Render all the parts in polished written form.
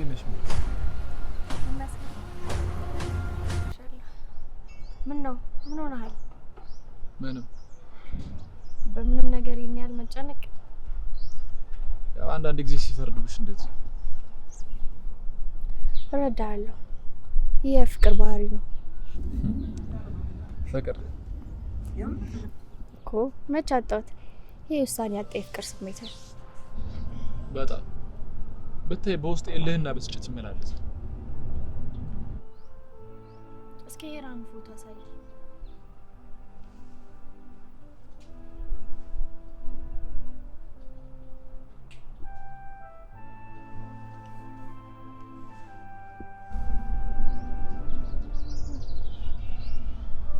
እንዴት ነሽ? ምን ነው? ምን ሆነሃል? ምንም። በምንም ነገር ይሄን ያህል መጨነቅ? ያው አንዳንድ ጊዜ ሲፈርድብሽ እንደዚህ። እረዳሃለሁ። ይህ የፍቅር ባህሪ ነው። ፍቅር እኮ መች አጣሁት? ይህ ውሳኔ ያጣ የፍቅር ስሜት ነው። በጣም ብታይ በውስጥ እልህና ብስጭት ይመላለስ። እስኪ የራን ፎቶ አሳይ።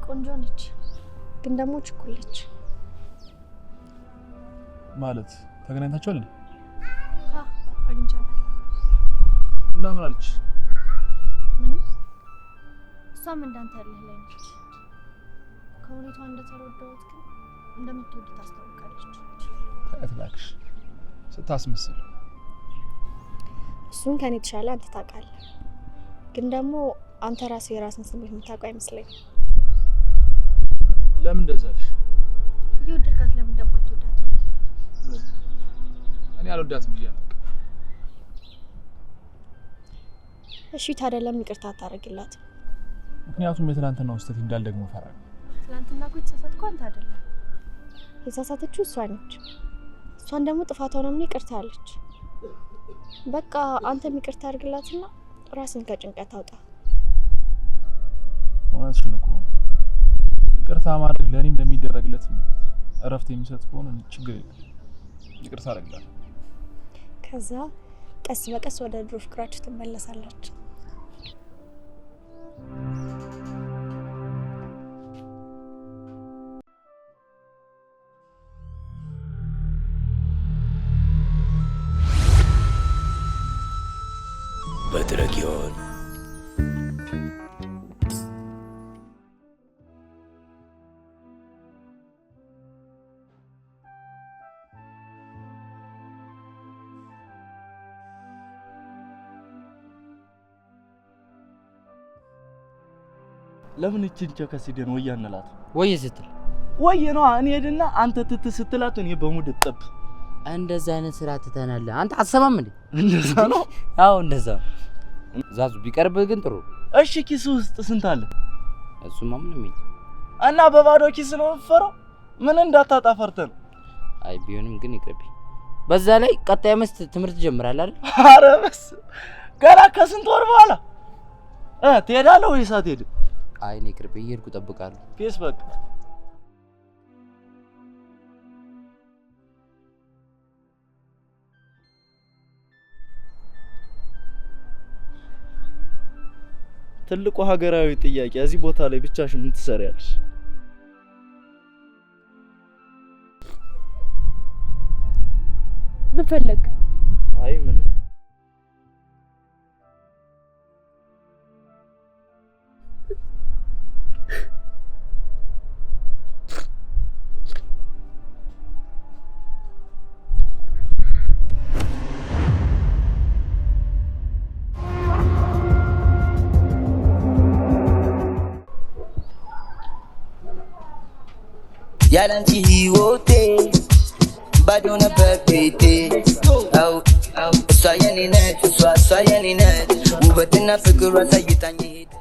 ቆንጆ ነች፣ ግን ደግሞ ችኩለች። ማለት ተገናኝታችኋል እንዴ? አግኝቻታለሁ። እና ምን አለች? ምንም። እሷም እንዳንተ ያለህ ላይ ነች። ከሁኔታዋ እንደተረዳሁት ግን እንደምትወድ ታስታውቃለች። ተያት እባክሽ፣ ስታስመስል። እሱን ከኔ የተሻለ አንተ ታውቃለህ። ግን ደግሞ አንተ ራስህ የራስን ስሜት የምታውቀው አይመስለኝም። ለምን እንደዛ አልሽ? እየወደድካት ለምን እንደማትወዳት ይሆናል። እኔ አልወዳትም ብዬ አላውቅም። እሺ ታዲያ ለምን ይቅርታ አታደርግላትም? ምክንያቱም የትናንትናው ስህተት እንዳልደግሞ እፈራለሁ። ትናንትና እኮ የተሳሳትኩ አንተ አይደለም። የተሳሳተችው እሷ ነች። እሷን ደግሞ ጥፋቷን አምና ይቅርታ አለች። በቃ አንተም ይቅርታ አድርግላትና ራስን ከጭንቀት አውጣ። እውነትሽን እኮ ነው። ይቅርታ ማድረግ ለእኔም ለሚደረግለት እረፍት የሚሰጥ ከሆነ ችግር የለም። ይቅርታ አደርግላለሁ። ከዛ ቀስ በቀስ ወደ ድሮ ፍቅራችሁ ትመለሳላችሁ። በትረጊዮን ለምን እችን ቸከሲደን ወይ አንላት? ወይ ስትል ወይ ነው እኔ ሄድና አንተ ትት ስትላት እኔ በሙድ ጥብ። እንደዛ አይነት ስራ ትተናል። አንተ አትሰማም እንዴ? እንደዛ ነው። አዎ እንደዛ ነው። ዛዙ ቢቀርብህ ግን ጥሩ። እሺ ኪስ ውስጥ ስንት አለ? እሱማ ምንም የለም። እና በባዶ ኪስ ነው የምትፈራው? ምን እንዳታጣ ፈርተህ ነው? አይ ቢሆንም ግን ይቅርብኝ። በዛ ላይ ቀጣይ ዓመት ትምህርት ትጀምራለህ አይደል? ኧረ በስመ ገና ከስንት ወር በኋላ ትሄዳለህ ወይስ አትሄድም? አይ እኔ ይቅርብኝ፣ እየሄድኩ እጠብቃለሁ። Peace በቃ። ትልቁ ሀገራዊ ጥያቄ እዚህ ቦታ ላይ ብቻሽን ምን ትሰሪያለሽ? ምን ፈለግ? አይ ምንም። ያላንቺ ህይወቴ ባዶ ነበር ቤቴ። አው አው እሷ የኔ ነች፣ እሷ የኔ ነች። ውበትና ፍቅሯ አሳይታኝ ሄደ።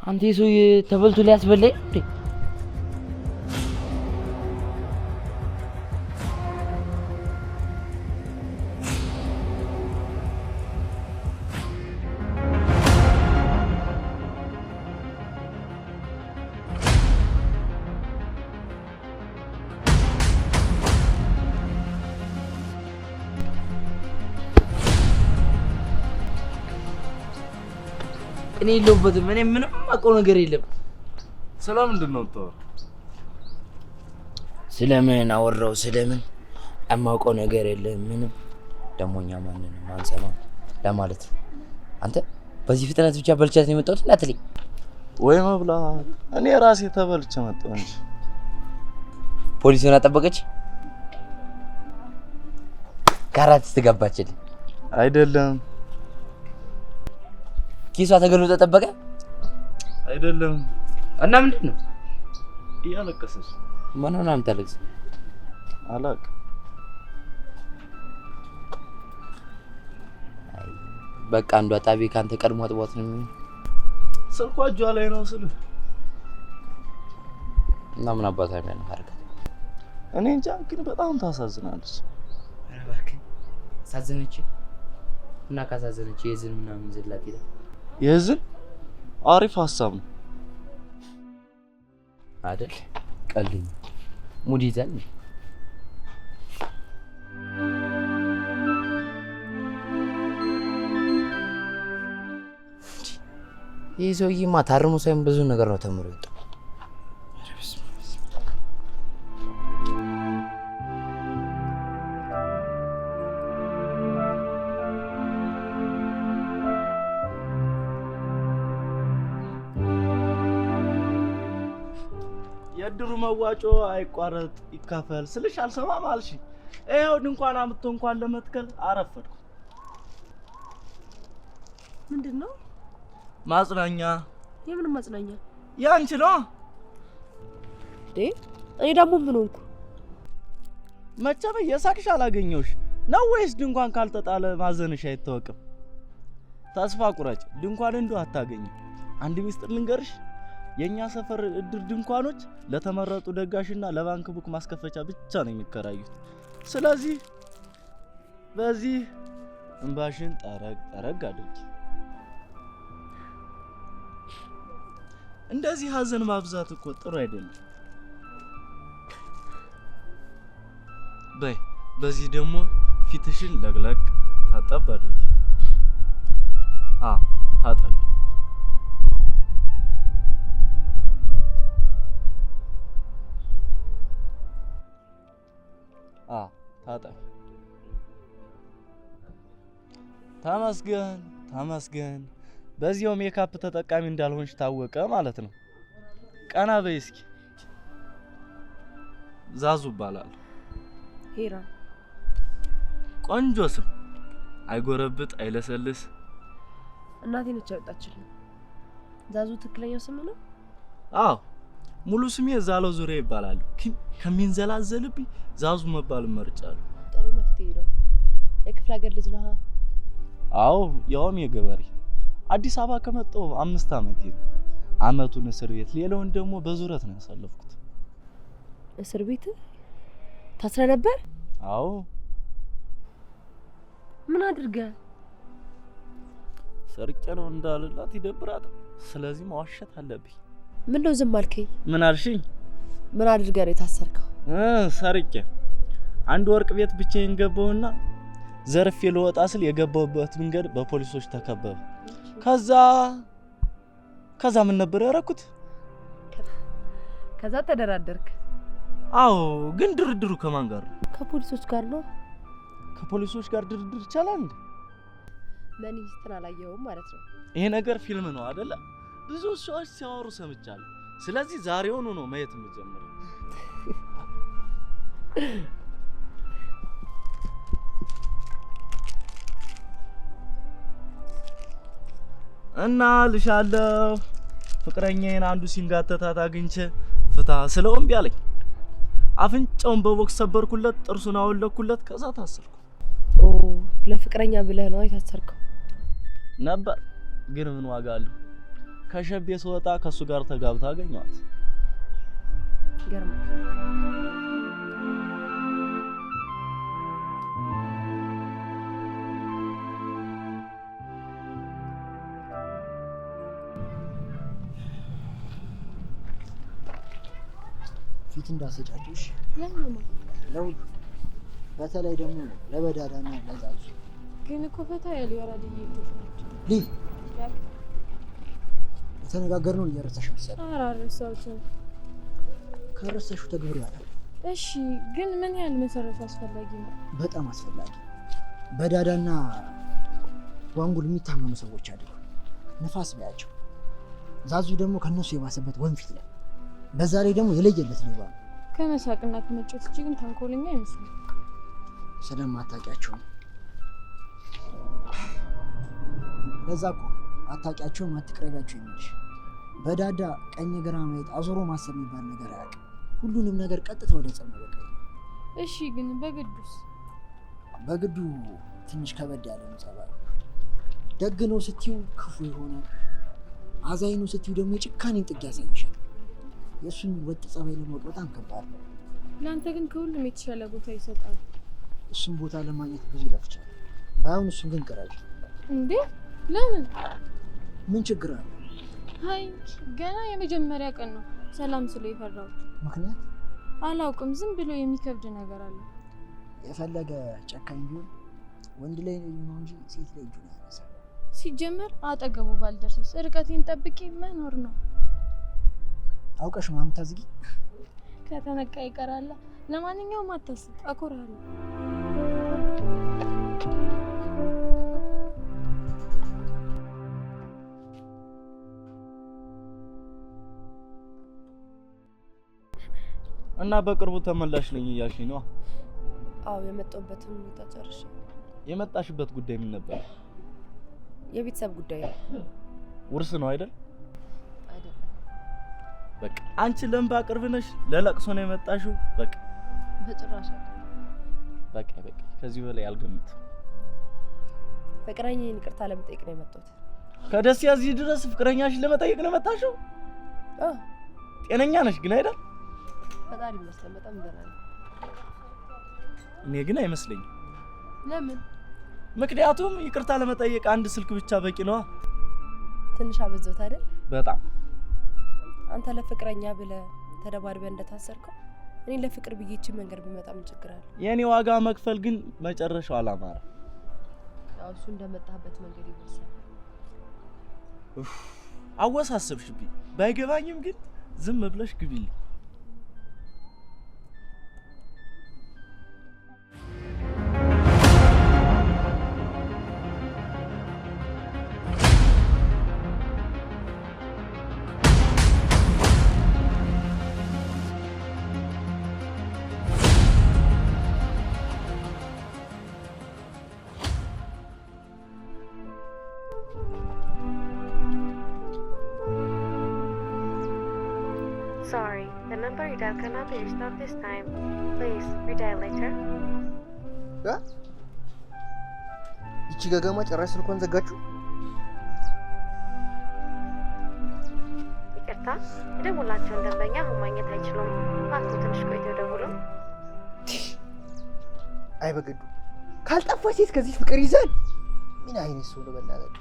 አንተ የሰውዬ ተበልቶ ሊያስበላኝ ነው እንዴ? እኔ የለሁበትም። እኔ ምንም አውቀው ነገር የለም። ስለምንድን ነው የምታወራው? ስለምን አወራው? ስለምን የማውቀው ነገር የለም ምንም። ደግሞ እኛ ማንንም አንሰማም ለማለት ነው። አንተ በዚህ ፍጥነት ብቻ በልቻት ነው የመጣሁት እንዳትለኝ። ወይ መብላት፣ እኔ ራሴ ተበልቼ መጣሁ እንጂ። ፖሊስ ሆና ጠበቀች፣ ካራት ትገባችልኝ። አይደለም። ኪሷ ተገልብጦ ጠበቀ? አይደለም። እና ምንድን ነው? እያለቀሰች። ምን ሆና የምታለቅስ? አላውቅም። በቃ አንዷ ጣቢ ካንተ ቀድሞ አጥቧት ነው የሚሆነው። ስልኳ እጇ ላይ ነው ስልህ። እና ምን አባቷ የሚያነው አድርጋት? እኔ እንጃ፣ ግን በጣም ታሳዝናለች። ኧረ እባክህ አሳዘነች። እና ካሳዘነች የዝን ምናምን ዝላት ይላል። የዝን አሪፍ ሀሳብ ነው አይደል? ቀልኝ ሙድ ይዛል። ይህ ሰውዬማ ታርሞ ሳይሆን ብዙ ነገር ነው ተምሮ የወጣው። የእድሩ መዋጮ አይቋረጥ ይካፈል ስልሽ አልሰማም አልሽኝ። ይኸው ድንኳን አምጥቶ እንኳን ለመትከል አረፈድኩ። ምንድን ነው ማጽናኛ? የምን ማጽናኛ? ያንቺ ነው እንዴ? እኔ ደግሞ ምን ሆንኩ? መቼም እየሳቅሽ አላገኘሁሽ ነው ወይስ ድንኳን ካልተጣለ ማዘንሽ አይታወቅም? ተስፋ ቁረጭ፣ ድንኳን እንደው አታገኝም። አንድ ሚስጥር ልንገርሽ፣ የኛ ሰፈር እድር ድንኳኖች ለተመረጡ ደጋሽና ለባንክ book ማስከፈቻ ብቻ ነው የሚከራዩት። ስለዚህ በዚህ እንባሽን ጠረግ ጠረግ አድርጊ። እንደዚህ ሀዘን ማብዛት እኮ ጥሩ አይደለም። በይ በዚህ ደግሞ ፊትሽን ለቅለቅ ታጠብ አድርጊ። አ ታጠቢ። አ ታጠቢ። ተመስገን ተመስገን። በዚያው ሜካፕ ተጠቃሚ እንዳልሆንሽ ታወቀ ማለት ነው። ቀና በይ እስኪ። ዛዙ እባላለሁ። ሄራ። ቆንጆ ስም፣ አይጎረብጥ አይለሰልስ። እናቴ ነች ያወጣችልኝ። ዛዙ ትክክለኛው ስም ነው? አዎ፣ ሙሉ ስሜ ዛለው ዙሪያ ይባላል። ግን ከሚንዘላዘልብኝ ዛዙ መባል መርጫለሁ። ጥሩ መፍትሄ ነው። የክፍለ ሀገር ልጅ ነህ? አዎ፣ ያውም የገበሬ። አዲስ አበባ ከመጣሁ 5 ዓመቴ ነው። አመቱን እስር ቤት፣ ሌላውን ደግሞ በዙረት ነው ያሳለፍኩት። እስር ቤት ታስረ ነበር? አዎ። ምን አድርገህ? ሰርቄ ነው እንዳልላት ይደብራታል። ስለዚህ መዋሸት አለብኝ። ምን ነው ዝም አልከኝ? ምን አልሽኝ? ምን አድርገህ ነው የታሰርከው? ሰርቄ። አንድ ወርቅ ቤት ብቻዬን ገባሁና ዘርፌ ልወጣ ስል የገባሁበት መንገድ በፖሊሶች ተከበበ። ከዛ ምን ነበር ያደረኩት? ከዛ ተደራደርክ? አዎ፣ ግን ድርድሩ ከማን ጋር ነው? ከፖሊሶች ጋር ነው። ከፖሊሶች ጋር ድርድር ይቻላል እንዴ? Money Heist ን አላየኸውም ማለት ነው። ይሄ ነገር ፊልም ነው አይደለ? ብዙ ሰዎች ሲያወሩ ሰምቻለሁ። ስለዚህ ዛሬውኑ ነው ማየት የምጀምረው። እና ልሻለሁ ፍቅረኛዬን አንዱ ሲንጋተታት አግኝቼ ፍታ ስለው እምቢ አለኝ። አፍንጫውን በቦክስ ሰበርኩለት፣ ጥርሱን አወለኩለት። ከዛ ታሰርኩ። ኦ፣ ለፍቅረኛ ብለህ ነው የታሰርከው? ነበር፣ ግን ምን ዋጋ አለው? ከሸቤ ስወጣ ከሱ ጋር ተጋብታ አገኘኋት። ገርማል። ፊት እንዳሰጫቸው እሺ። ለሁሉ በተለይ ደግሞ ለበዳዳና ለዛዙ። ግን እኮ ፈታ ያሉ የአራድዬ ልጆች ናቸው። ልይ የተነጋገርነውን እየረሳሽ መሰለኝ። ኧረ አልረሳሁትም። ከረሳሽው ተግብሮ ያላል። እሺ፣ ግን ምን ያህል መሰረቱ አስፈላጊ ነው? በጣም አስፈላጊ። በዳዳና ጓንጉል የሚታመኑ ሰዎች አሉ። ነፋስ በያቸው። ዛዙ ደግሞ ከነሱ የባሰበት ወንፊት ላይ፣ በዛ ላይ ደግሞ የለየለት ሌባ ነው። ከመሳቅና ከመጫወት ውጪ ግን ተንኮለኛ አይመስልም። ስለማታውቂያቸው ነው። ለዛ እኮ አታውቂያቸውም አትቅረቢያቸው የሚልሽ። በዳዳ ቀኝ ግራ ማየት አዙሮ ማሰብ የሚባል ነገር አያውቅም። ሁሉንም ነገር ቀጥታ ወደ ጸብ ነው በቃ። እሺ ግን በግዱስ? በግዱ ትንሽ ከበድ ያለ ነው ጸባዩ። ደግ ነው ስትዩ ክፉ ይሆናል። አዛኝ ነው ስትዩ ደግሞ የጭካኔን ጥግ ያሳይሻል። የእሱን ወጥ ጸባይ ለማወቅ በጣም ከባድ ነው። ለአንተ ግን ከሁሉም የተሻለ ቦታ ይሰጣል። እሱን ቦታ ለማግኘት ብዙ ለፍቻለሁ። ባይሆን እሱን ግን ቅረቢ። እንዴ ለምን? ምን ችግር አለ? አይ ገና የመጀመሪያ ቀን ነው። ሰላም ስለ የፈራሁት። ምክንያት? አላውቅም። ዝም ብሎ የሚከብድ ነገር አለ። የፈለገ ጨካኝ ቢሆን ወንድ ላይ ነው እንጂ ሴት ላይ እጁን አያነሳም። ሲጀመር አጠገቡ ባልደርስስ ርቀቴን ጠብቄ መኖር ነው። አውቀሽ ነው የምታዝጊ? ከተነቃ ይቀራል። ለማንኛውም አታስብ፣ አኮራለሁ። እና በቅርቡ ተመላሽ ነኝ እያልሽኝ ነዋ? አዎ፣ የመጣሁበትን ሁኔታ ጨርሻለሁ። የመጣሽበት ጉዳይ ምን ነበር? የቤተሰብ ጉዳይ ነው። ውርስ ነው አይደል? አይደለም። በቃ አንቺ ለእንባ ቅርብ ነሽ፣ ለለቅሶ ነው የመጣሽው። በቃ በጭራሽ አይደለም። በቃ በቃ፣ ከዚህ በላይ አልገምትም። ፍቅረኛዬን ይቅርታ ለመጠየቅ ነው የመጣሁት። ከደሴ እዚህ ድረስ ፍቅረኛሽን ለመጠየቅ ነው የመጣሽው? አዎ። ጤነኛ ነሽ ግን አይደል? ፈጣሪ ይመስገን በጣም ደህና ነኝ። እኔ ግን አይመስለኝም። ለምን? ምክንያቱም ይቅርታ ለመጠየቅ አንድ ስልክ ብቻ በቂ ነዋ። ትንሽ አበዛሁት አይደል? በጣም። አንተ ለፍቅረኛ ብለህ ተደባድበህ እንደታሰርከው እኔ ለፍቅር ብዬ ይህችን መንገድ ብመጣ ምን ችግር አለ? የኔ ዋጋ መክፈል ግን መጨረሻው አላማረ። ያው እሱ እንደመጣህበት መንገድ ይወሰናል። ኡፍ፣ አወሳሰብሽብኝ። ባይገባኝም ግን ዝም ብለሽ ግቢልኝ። Sorry, the number you dialed cannot be reached at this time. Please redial later. ይቺ ገገማ ጭራሽ ስልኳን ዘጋችሁ። ይቅርታ፣ የደወላቸውን ደንበኛ አሁን ማግኘት አይችሉም። እባክዎ ትንሽ ቆይተው ይደውሉ። አይ በግዱ ካልጠፋ ሴት ከዚህ ፍቅር ይዛል። ምን አይነት ሰው ነው በእናትህ?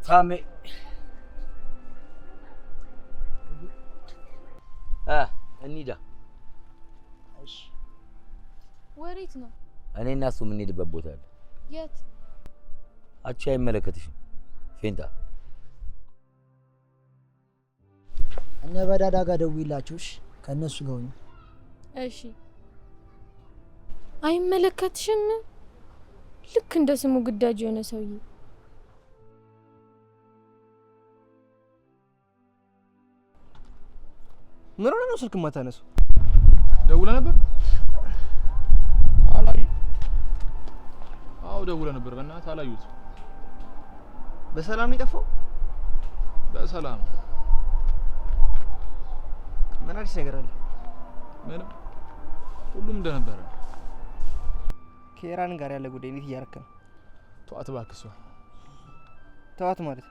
ታሜ እንሂዳ። እሺ። ወዴት ነው? እኔ እና እሱ የምንሄድበት ቦታ አለ። የት? አንቺ አይመለከትሽም። ፌንጣ እነ በዳዳ ጋር ደውይላቸው። እሺ፣ ከእነሱ ጋር ሁኚ። እሺ። አይመለከትሽም። ልክ እንደ ስሙ ግዳጅ የሆነ ሰውዬ። ምን ሆነህ ነው ስልክ የማታነሳው? ደውለህ ነበር? አላይ። አዎ ደውለህ ነበር። በእናትህ አላየሁትም። በሰላም ነው የጠፋው? በሰላም። ምን አዲስ ነገር አለ? ምንም፣ ሁሉም እንደነበረ ነው። ከኢራን ጋር ያለ ጉዳይ እንዴት እያረክ ነው? ተዋት እባክህ እሷን። ተዋት ማለት?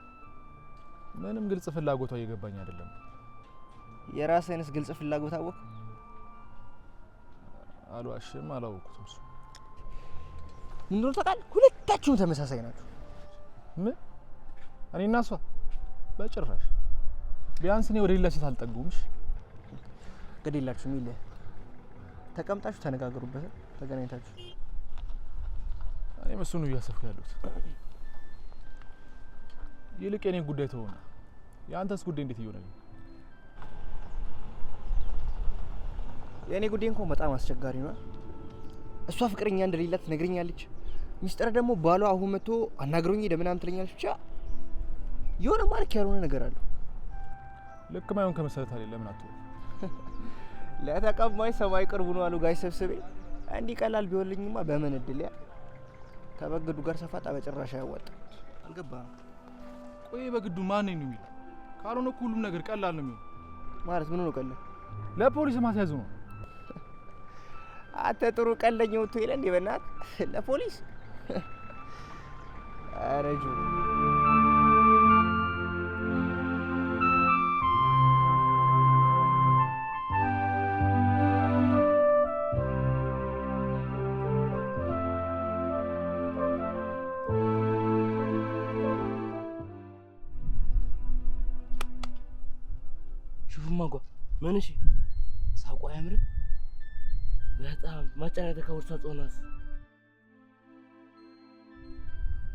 ምንም ግልጽ ፍላጎቷ እየገባኝ አይደለም። የራስህንስ ግልጽ ፍላጎት አወቅ? አልዋሽም፣ አላወኩትም። እሱ ምን እንደሆነ ታውቃለህ? ሁለታችሁም ተመሳሳይ ናችሁ። ምን? እኔ እና እሷ? በጭራሽ። ቢያንስ እኔ ወደ ሌላ ሴት አልጠጉም። እሺ? ግድ የላችሁም ይለህ። ተቀምጣችሁ ተነጋገሩበት፣ ተገናኝታችሁ። እኔም እሱን ነው እያሰብኩ ያለሁት። ይልቅ የኔን ጉዳይ ተሆነ፣ የአንተስ ጉዳይ እንዴት እየሆነ ነው? የእኔ ጉዳይ እንኳን በጣም አስቸጋሪ ነው። እሷ ፍቅረኛ እንደሌላት ትነግረኛለች። ሚስጥር ደግሞ ባሏ አሁን መጥቶ አናግሮኝ ሄደ ምናምን ትለኛለች። ብቻ የሆነ ማርክ ያልሆነ ነገር አለው። ልክ ማይሆን ከመሰለህ ታዲያ ለምን አትሆን? ለተቀማጭ ሰማይ ቅርቡ ነው አሉ ጋሽ ሰብስቤ። እንዲህ ቀላል ቢሆንልኝማ በምን እድል ያ ከበግዱ ጋር ሰፋጣ በጭራሽ አያዋጣም። አልገባህም? ቆይ በግዱ ማን ነው የሚለው? ካልሆነ እኮ ሁሉም ነገር ቀላል ነው የሚሆነው። ማለት ምን ነው ቀላል? ለፖሊስ ማስያዝ ነው። አንተ ጥሩ ቀለኛ ወጥቶ የለ እንዴ? በእናትህ ለፖሊስ ኧረ ጆ ሹፍማ ጓ ምን እሺ፣ ሳቋ አያምርም? በጣም ማጫነተ ከውርሳ ጾናስ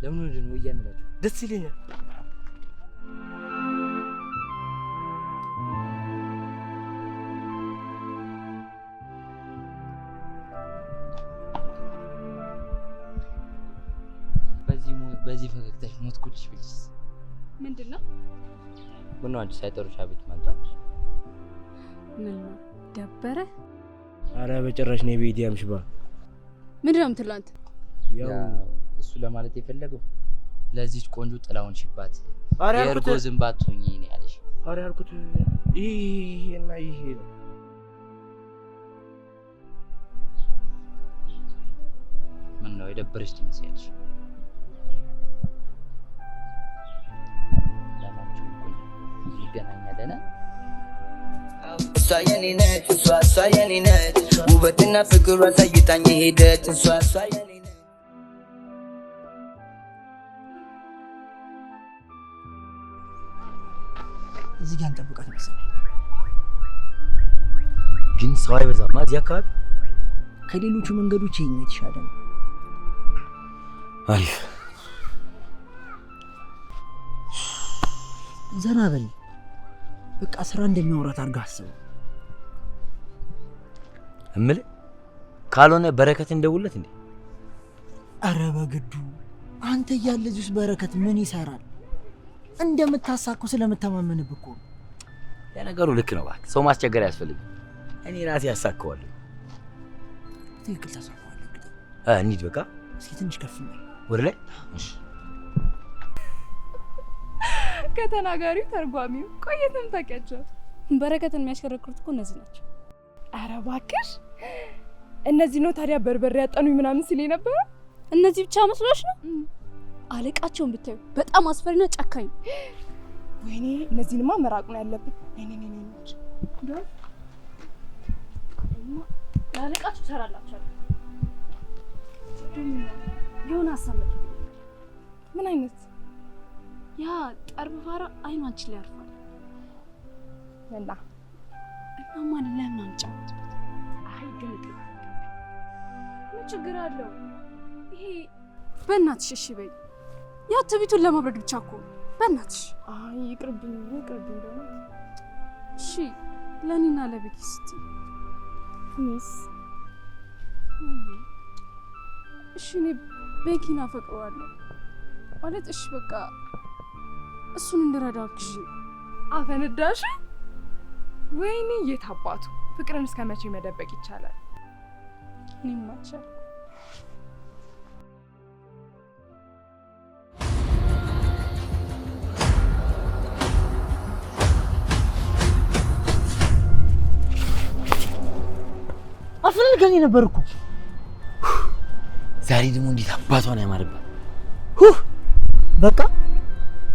ለምን ወንድን ነው እያንላችሁ ደስ ይለኛል። በዚህ ፈገግታሽ ሞትኩልሽ ብልሽስ ምንድን ነው? ምነው አንቺ ሳይጠሩሽ አቤት ማለት ምን ነው ደበረ? አረ በጭራሽ ነው ቤት ያምሽባ። ምንድን ነው የምትለው አንተ? ያው እሱ ለማለት የፈለገው ለዚች ቆንጆ ጥላውን ሽባት የእርጎ ዝንብ አትሁኚ ነው ያለሽ። አረ ያልኩት ይሄና ይሄ ነው። ምን ነው የደበረሽ ትመስያለሽ? ለማንኛውም ቆንጆ እንገናኛለን። እሷ የኔ ነች፣ እሷ እሷ የኔ ነች፣ ውበትና ፍቅሯ አሳይታኝ ሄደች። እሷ እሷ የኔ ነች። እዚህ ጋር እንጠብቃት መሰለኝ። ግን ሰው አይበዛማ እዚህ አካባቢ። ከሌሎቹ መንገዶች ይሄኛው የተሻለ ነው። አሪፍ። ዘና በል በቃ። ስራ እንደሚያወራት አድርገህ አስበው። እምልህ ካልሆነ በረከት እንደውለት እንዴ? አረ በግዱ አንተ እያለ እዚህ ውስጥ በረከት ምን ይሰራል? እንደምታሳካው ስለምተማመንብህ እኮ ነው። ለነገሩ ልክ ነው። እባክህ ሰው ማስቸገር አያስፈልግም። እኔ ራሴ ያሳካዋለሁ። ትክክል ታሳካዋለህ። እንሂድ በቃ። እስኪ ትንሽ ከፍ እንበል ወደ ላይ። እሺ ከተናጋሪው ተርጓሚው ቆየትም ታውቂያቸው። በረከትን የሚያሽከረክሩት እኮ እነዚህ ናቸው። ኧረ እባክሽ እነዚህ ነው ታዲያ በርበሬ ያጠኑኝ ምናምን ሲል የነበረ። እነዚህ ብቻ መስሎሽ ነው? አለቃቸውን ብታዩ በጣም አስፈሪና ጨካኝ። ወይኔ እነዚህንማ መራቅ ነው ያለብን። ነይ ነይ ነይ ነይ፣ ለአለቃቸው እሰራላችኋለሁ። የሆነ ሀሳብ መጣ። ምን አይነት? ያ ጠርብ ፋራ አይኑ አንቺ ላይ ያርፋል። እና ማን ለምን አንጫወትበት? አይ ግን ምን ችግር አለው? ይሄ በእናትሽ እሺ በይ። ያ ትዕቢቱን ለማብረድ ብቻ እኮ በእናትሽ። አይ ይቅርብኝ፣ ይቅርብኝ በእናትሽ። እሺ ለእኔና ለቤኪ ስትይ እኔስ? እሺ እኔ ቤኪን አፈቅረዋለሁ ማለት እሺ በቃ እሱን እንድረዳው አግዢ። አፈነዳሽ? ወይኔ የት አባቱ! ፍቅርን እስከ መቼ መደበቅ ይቻላል? እኔም አልቻልኩም። አፈላልገን ነበር እኮ። ዛሬ ደግሞ እንዴት አባቷ ነው ያማረባት። በቃ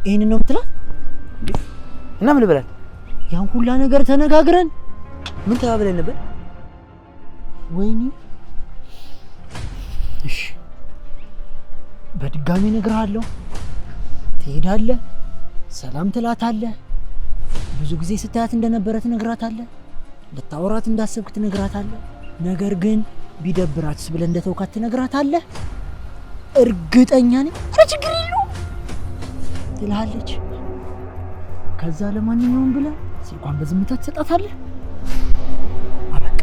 ይሄንን ነው የምትላት? እና ምን ልበላት? ያን ሁላ ነገር ተነጋግረን ምን ተባብለን ነበር? ወይኔ እሺ፣ በድጋሚ እነግርሃለሁ። ትሄዳለህ፣ ሰላም ትላታለህ፣ ብዙ ጊዜ ስታያት እንደነበረ ትነግራታለህ፣ ልታወራት እንዳሰብክ ትነግራታለህ። ነገር ግን ቢደብራትስ ብለህ እንደተውካት ትነግራታለህ። እርግጠኛ ነኝ ኧረ ችግር የለውም ትልሃለች። ከዛ ለማንኛውም ብለህ ስልኳን በዝምታ ትሰጣታለህ። አበቃ።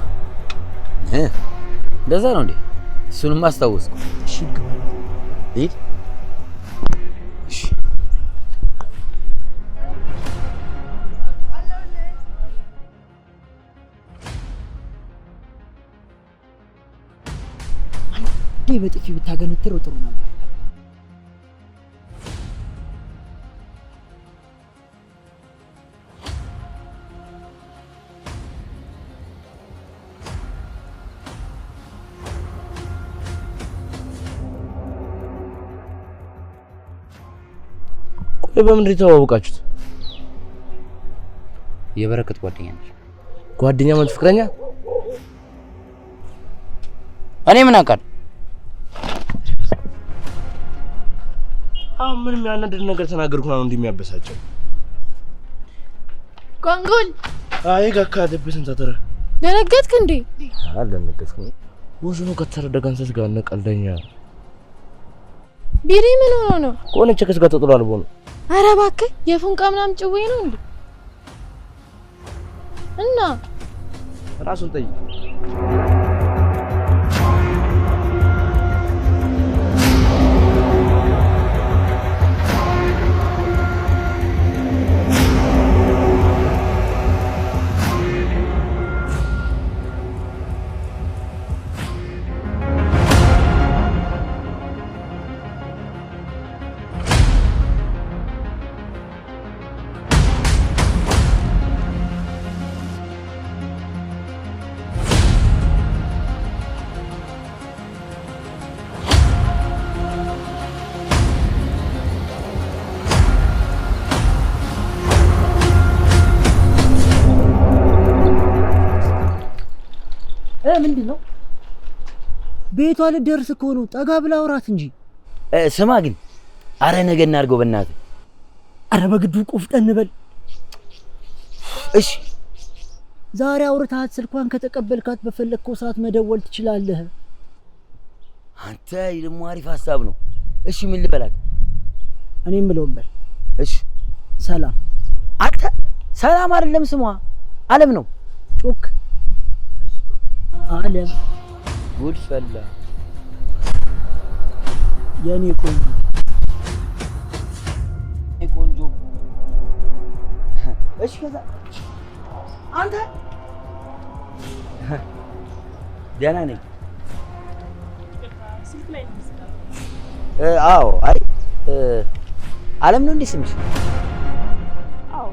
እንደዛ ነው እንዴ? እሱንም አስታወስኩ። እሺ ግባ። ሂድ። እሺ አንዴ በጥፊ ብታገነትረው ጥሩ ነበር። ቆይ በምንድን የተዋወቃችሁት? የበረከት ጓደኛ ነች። ጓደኛ ማለት ፍቅረኛ? እኔ ምን አውቃለሁ? አሁን ምንም ያናድድ ነገር ተናገርኩ ነው እንደሚያበሳጨው። ጓንጉል አይ ጋካ ደብስን ተተረ ደነገጥክ እንዴ? አልደነገጥኩም። ወዝኑ ከተረዳ ገንዘብ ጋር ነው ቀልደኛ። ቢሪ ምን ሆኖ ነው? ከሆነች ከስ ጋር ተጥሏል ቦኑ። ኧረ እባክህ የፉንቃ ምናምን ጭዌ ነው እንዴ? እና ራሱን ጠይቅ። ምንድን ነው? ቤቷ ልደርስ እኮ ነው። ጠጋ ብላ አውራት እንጂ። ስማ ግን አረ ነገ እናድርገው በእናትህ። አረ በግዱ ቆፍጠን በል። እሺ ዛሬ አውርተሃት ስልኳን ከተቀበልካት በፈለግከው ሰዓት መደወል ትችላለህ። አንተ ደግሞ አሪፍ ሀሳብ ነው። እሺ ምን ልበላት? እኔ የምለውን በል። እሺ ሰላም። አንተ ሰላም አይደለም ስሟ፣ አለም ነው። ጮክ አለም። ጉድ ፈላ የኔ ቆንጆ ቆንጆ። እሺ ከዛ አንተ ደህና ነኝ። አዎ። አይ አለም ነው እንዴ ስምሽ? አዎ።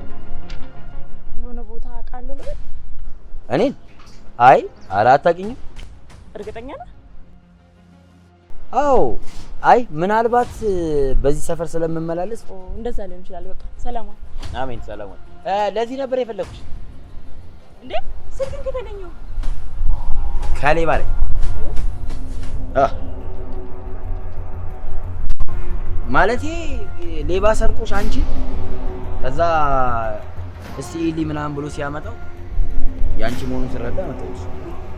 የሆነ ቦታ አውቃለሁ ልበል? እኔን? አይ ኧረ አታውቂኝም። እርግጠኛ ነህ? አዎ። አይ ምናልባት በዚህ ሰፈር ስለምመላለስ እንደዛ ሊሆን ይችላል። በቃ ሰላም። አሜን። ሰላም። ለዚህ ነበር የፈለኩሽ። እንዴ ስልክን ከተገኘው ከሌባ ላይ ማለቴ ሌባ ሰርቆሽ አንቺ ከዛ እስቲ ኢሊ ምናምን ብሎ ሲያመጣው ያንቺ መሆኑን ስረዳ መጣሁሽ።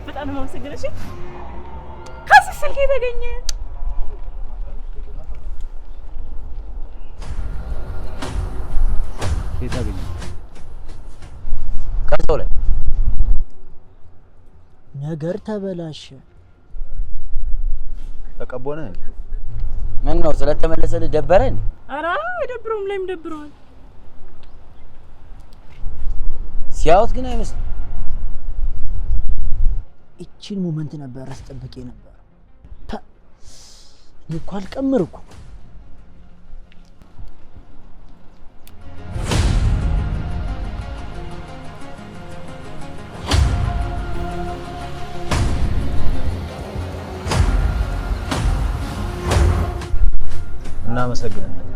በጣም ነው የማመሰግነው። እሺ ከዚህ ስልክ የተገኘ የት አገኘ? ከሰው ላይ ነገር ተበላሸ። ተቀቦነ ምን ነው ስለተመለሰልህ ደበረ እንዴ? ኧረ አይደብረውም። ላይም ደብረዋል። ሲያዩት ግን አይመስልም። እቺን moment ነበር አስጠብቄ ነበር። እኔ እኮ አልቀምር እኮ። እናመሰግናለን።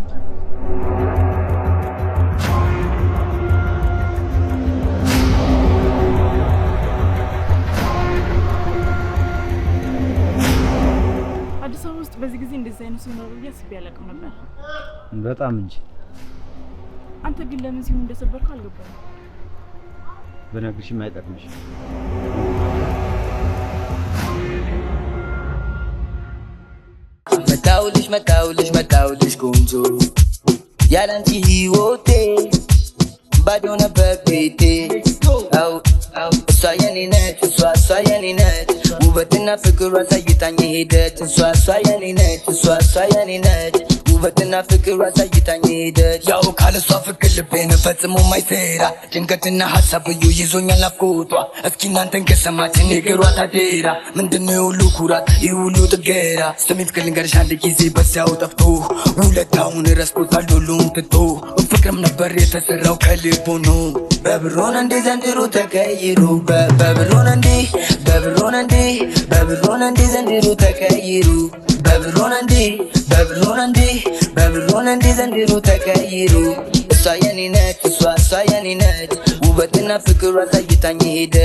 አዲስ አበባ ውስጥ በዚህ ጊዜ እንደዚህ አይነት ሰው ይኖራል ብዬ አስቤ አላውቅም ነበር። በጣም እንጂ። አንተ ግን ለምን ሲሆን እንደሰበርከው አልገባኝም። ብነግርሽም አይጠቅምሽም። መጣሁልሽ መጣሁልሽ መጣሁልሽ ቆንጆ፣ ያላንቺ ህይወቴ ባዶ ነበር ቤቴ። አው እሷ የኔ ነች፣ እሷ እሷ የኔ ነች፣ ውበትና ፍቅሯ አሳይታኝ ሄደች። እሷ እሷ የኔ ነች፣ እሷ እሷ የኔ ነች፣ ውበትና ፍቅሯ አሳይታኝ ሄደች። ያው ካለሷ ፍቅር ልቤን ፈጽሞ ማይሰራ፣ ጭንቀትና ሀሳብ እዩ ይዞኛል ናፍቆቷ። እስኪ እናንተን ከሰማች ንገሯት አደራ። ምንድነው የሁሉ ኩራት፣ ይህ ሁሉ ጥገራ? ስሚ ፍቅር ልንገርሽ፣ አንድ ጊዜ በዚያው ጠፍቶ ውለታውን ረስቶታል ሁሉም ትቶ። ፍቅርም ነበር የተሰራው ከልብ ሆኖ፣ በብሮን እንዴ ዘንድሮ ተቀይሮ፣ በብሮን እንዴ፣ በብሮን እንዴ፣ በብሮን እንዴ ዘንድሮ ተቀይሮ፣ በብሮን እንዴ፣ በብሮን እንዴ፣ በብሮን እንዴ ዘንድሮ ተቀይሮ። እሷ የኔ ነች፣ እሷ እሷ የኔ ነች፣ ውበትና ፍቅሯ አሳይታኝ ሄደች።